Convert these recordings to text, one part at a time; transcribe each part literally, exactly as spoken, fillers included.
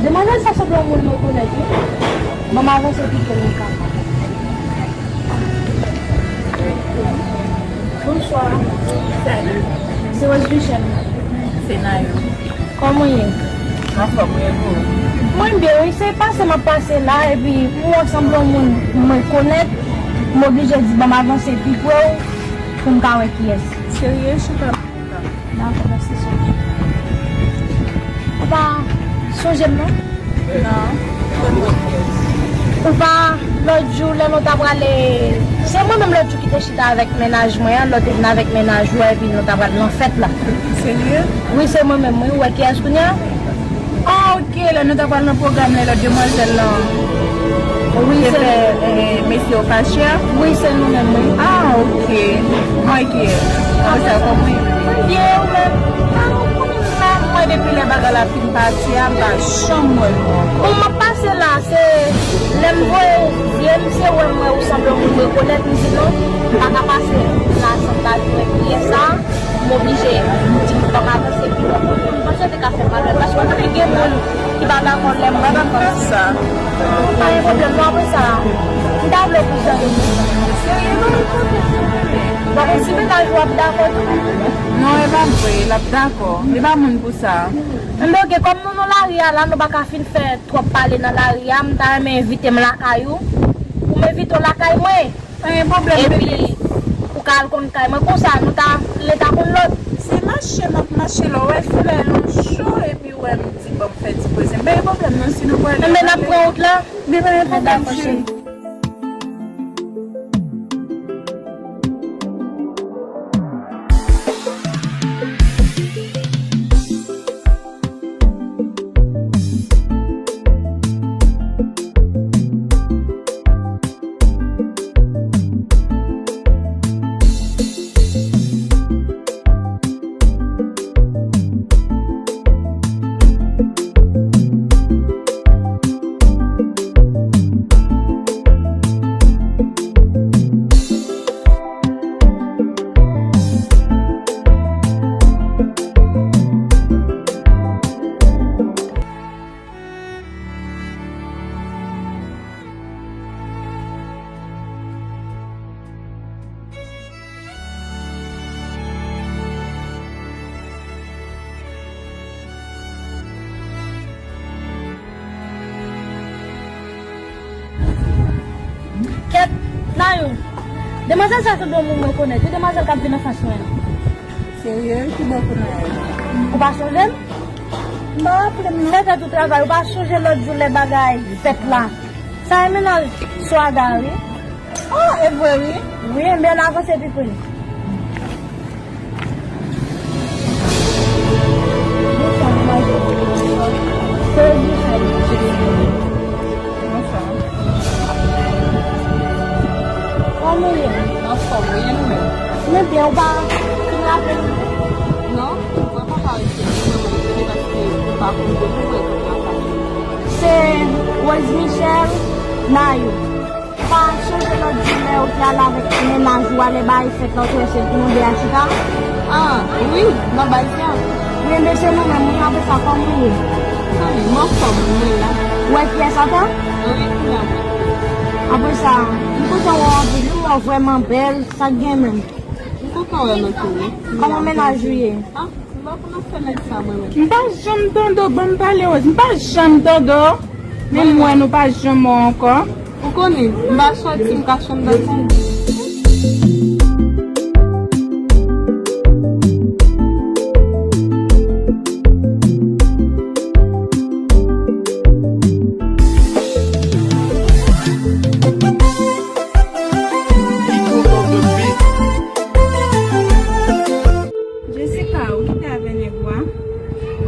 Demwazèl sa sanble yon moun mwen konèt, wi. Ban m avanse pito, m ka. Bonswa. Salut. Se Rose Michel. Se Nayou. Kòman w ye? Anfòm, wi, e ou? Mwen byen, wi. Se pase m ap pase la, epi m wè w sanble yon moun mwen konèt. M oblije di, ban m avanse pi pre w pou m ka wè kiyès. Serye, chita. Dakò, mèsi, cheri. Ou pa sonje m, non? Non. Ou pa, lòt jou, lè nou ta prale, se mwen menm lòt jou ki te chita avèk mennaj mwen an, lè w te vin avèk mennaj ou, epi nou ta pral nan fèt la. Serye? Wi, se mwen menm, wi. Ou wè kiyès kounye a? Ah, ok, lè nou ta pral nan pwogram, lè lòt demwazèl lan te fè, eh, mesye yo fache a? Wi, se nou menm, wi. Ah, ok. Mwen ki. Apre sa, kòman w ye? Mwen byen, ou menm? Ah, ou konnen m la, mwen depi lè bagay la fin pati a, m pa janm wè nou ankò. Bon, m ap pase la, se lè m voye zye m, se wè m wè ou sanble yon moun rekonèt, m di non, m pa ka pase la san m pa jwenn kiyès sa. M oblije di m pa ka avanse pi lwen. M panse w te ka fè m mal, paske w konnen gen moun ki pa dakò lè m wè m ap fè sa. Pa gen pwoblèm, non, apre sa, m ta vle w pou zanmi m. Serye, non, men pwoblèm, non, men. Donk, si mennaj ou ap dakò tou? Non, e pa vre, l ap dakò. Li pa moun pou sa. Enben, oke, kòm nou nan lari a la, nou pa ka fin fè twòp pale nan lari a, m ta renmen envite m lakay ou. Pou m envite w lakay mwen. Pa gen pwoblèm, bebe. Epi, ou ka al konn kay mwen konsa, nou ta, lè ta konn lòt. Se mache m ap mache la, w wè flè yo cho, epi w wè m di ban m fè ti poze m. Pa gen pwoblèm non, si nou pral. Enben, n ap pran wout la. Li pa gen pwoblèm, cheri. Kèt, Nayou. Demwazèl sa se bon moun mwen konèt. Se demwazèl k ap vin anfas mwen an. Serye? Ki bò pou Nayou? Ou pa sonje m? M pa raple m non. Fè fèt ou travay. Ou pa sonje lòt jou lè bagay fèt la? Sa e mennaj Swaga, wi. Oh, e vre, wi. Wi, enben, n avanse pi pre. Bonswa, manmay. Se Michel. Bonswa. Kòman w ye? Anfòm, wi, e nou menm? Nou byen, ou pa fin raple m? Non, mwen pa ka rete, mwen, mwen, mwen, paske ou pa konn kote mwen, mwen pa. Se Rose Michel, Nayou. Pa sonje lòt jou lè ou te al avèk mennaj ou a lè bay fèt la, ou te wè se pou nou de a chita? Ah, wi, nan bay sa. Wi, men se nou menm, wi, apre sa, kòman w ye? Anfòm, mwen la. Ou wè kiyès atò? Wi, kounya wi. Apre sa, m kontan wè w anpil, wi, w vrèman bèl, sa k gen menm? M kontan wè nou tou, wi. Kòman mennaj ou ye? Ah, m pa konn ap fè nèg sa, mwen menm. M pa janm tande w, ban m pale, Rose. M pa janm tande w. Menm mwen, nou pa janm wè w ankò. Ou konnen, m pa sòti, m ka chanm nan ti. Jessica, ou kite avè nèg ou a?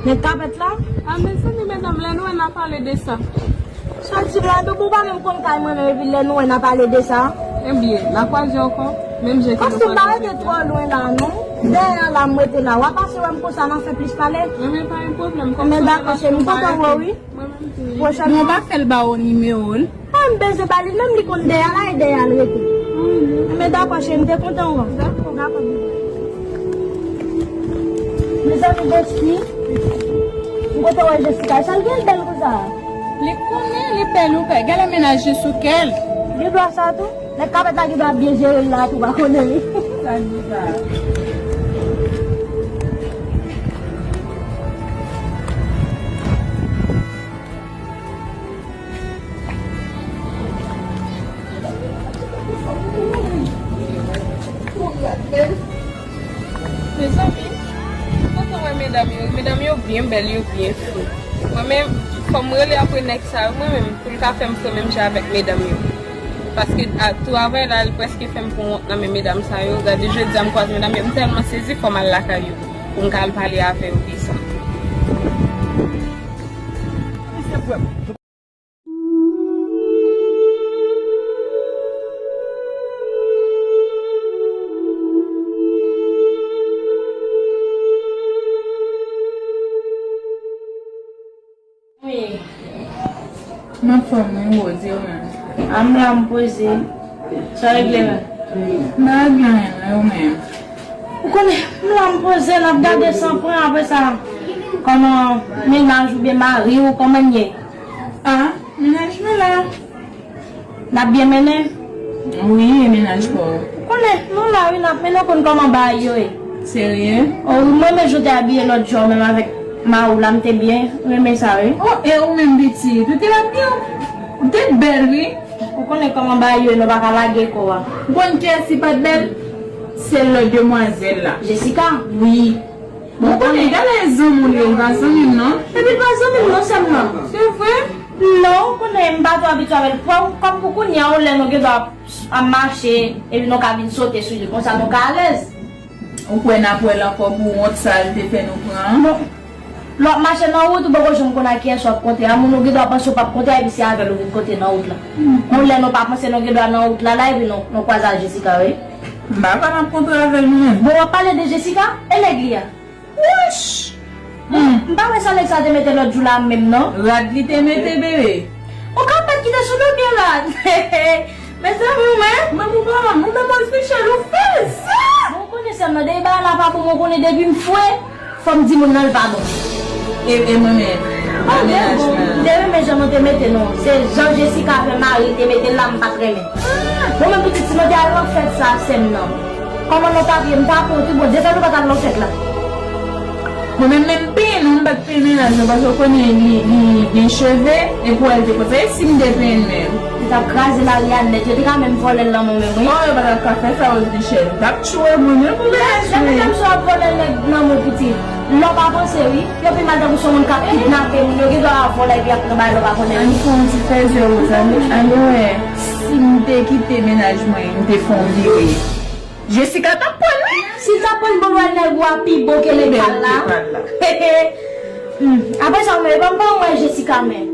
Nèg kapèt la? A, mezanmi, medam, lè nou wè n a pale de sa. Sa di m la, epi bon, ou pa menm konn kay mwen menm, epi lè nou wè n a pale de sa. Ebyen, n a kwaze ankò, menm jan ke nou kwaze. Paske m pa rete twò lwen la, non. Dèyè la, m rete la. W a pase wè m konsa, n a fè plis pale. Wi, men pa gen pwoblèm. Men dakò, cheri, m kontan wè w, wi. Pwochèn fwa. Non, pa fè l ba w nimewo l. A, m bezwen ba li, menm li konn dèyè la, e dèyè l rete. Men dakò, cheri, m te kontan wè w. Dakò. Dakò, bebe. Mezanmi, Besti, m kontan wè Jessica. Sa l gen l bèl konsa? Li konnen li bèl, ou pè. Gade mennaj li sou kè l. Gen dwa sa tou? Nèg kapèt la gen dwa byen jere l la tou, pa konnen li. Sa di sa? Mezanmi, m kontan wè medam yo. Medam yo byen bèl, yo byen fre. Mwen menm, fò m rele apre nèg sa yo, mwen menm, pou l ka fè m fre menm jan avèk medam yo. Paske a, travay la, li prèske fè m pran wont nan men medam sa yo. Gade, jodi a m kwaze medam yo, m tèlman sezi, fò m al lakay yo. Pou m ka al pale avè yo de sa. Wi. M anfòm, wi, Rose, e ou menm? A, m la, m poze. Sa w regle menm? M pa regle anyen, non, e ou menm? Ou konnen, m la, m poze, n ap gade san pran, apre sa, kòman mennaj oubyen mari w, kòman l ye? A, mennaj mwen la. N ap byen mennen? Wi, e mennaj pa w? Ou konnen, nou la wi, n ap mennen, ou konn kòman bagay yo ye. Serye? O wi, mwen menm jan w te abiye lòt jou a menm avèk mari w la, m te byen renmen sa wi. O, e ou menm pitit, ou te la byen, ou te bèl wi. Ou konnen kòman bagay yo ye, nou pa ka lage kò a. Ou konn kiyès ki pa t bèl? Se lòt demwazèl la. Jessica? Wi. Bon, konnen, gade zanmi w yo, pa zanmi m non. Epi pa zanmi m non, sè m nan. Se vre? Non, ou konnen, m pa twò abitye avè l. Pran kòm pou kounye a, yon lè nou gen dwa ap mache, epi nou ka vin sote sou li, konsa nou ka alèz. Ou kwè n ap wè l ankò pou wont sa l te fè nou pran an? Non. Lè w ap mache nan wout, ou poko janm konn ak kiyès w ap kontre. A moun ou gen dwa panse w p ap kontre, epi se avè l ou vin kontre nan wout la. Yon lè nou pa panse nou gen dwa nan wout la, la, epi nou, nou kwaze ak Jessica, wi. M pa kwè m ap kontre avè l mwen menm. Bon, w ap pale de Jessica? E nèg li a? Wouch! Hmm. M pa wè sa nèg sa te mete lòt jou la menm non. Rad li te mete, bebe. Ou ka pèt ki te sou nou byen rad. Mezanmi, ou menm? Mwen pou pa, mwen menm Michel, ou fè sa! Bon, ou konnen sè m nan, depi bagay la pa bon, mwen konnen depi m fre, fò m di moun nan l pa bon. E, e mwen menm? Ah, mennaj mwen. M te renmen jan nou te mete nou. Se jan Jessica fè mari l te mete l la, m pa t renmen. Mwen menm pitit, si nou te al nan fèt sa, sè m nan. Kòman nou t ap ye? M t ap wont wi, Bondye fè nou pa t al nan fèt la. Mwen menm, menm penyen non, m pa t penyen mennaj mwen, paske w konnen li, li gen cheve, e pou wè l te konsa, e si m te penyen l menm? Li t ap kraze mari a nèt, yo te ka menm vòlè l nan men w menm wi. Oh, yo pa t ap ka fè sa, Rose Michel. T ap tchwe mwen menm pou mennaj mwen. Lè medam sa yo ap vòlè nèg nan men w pitit, lè w pa panse wi. Yo pi mal tankou se yon moun k ap kidnape moun, yo gen dwa ap vòlè epi y ap pran bagay lè w pa konnen. Ann fè yon ti fèzè, Rose, ann wè. Si m te kite mennaj mwen, m te fè yon vire. Jessica t ap pran l wi. Si l t ap pran l, bon, wè nèg ou a pi bon ke nèg pa l la. Hmm. Apre sa, men, ban m pa wè Jessica, men.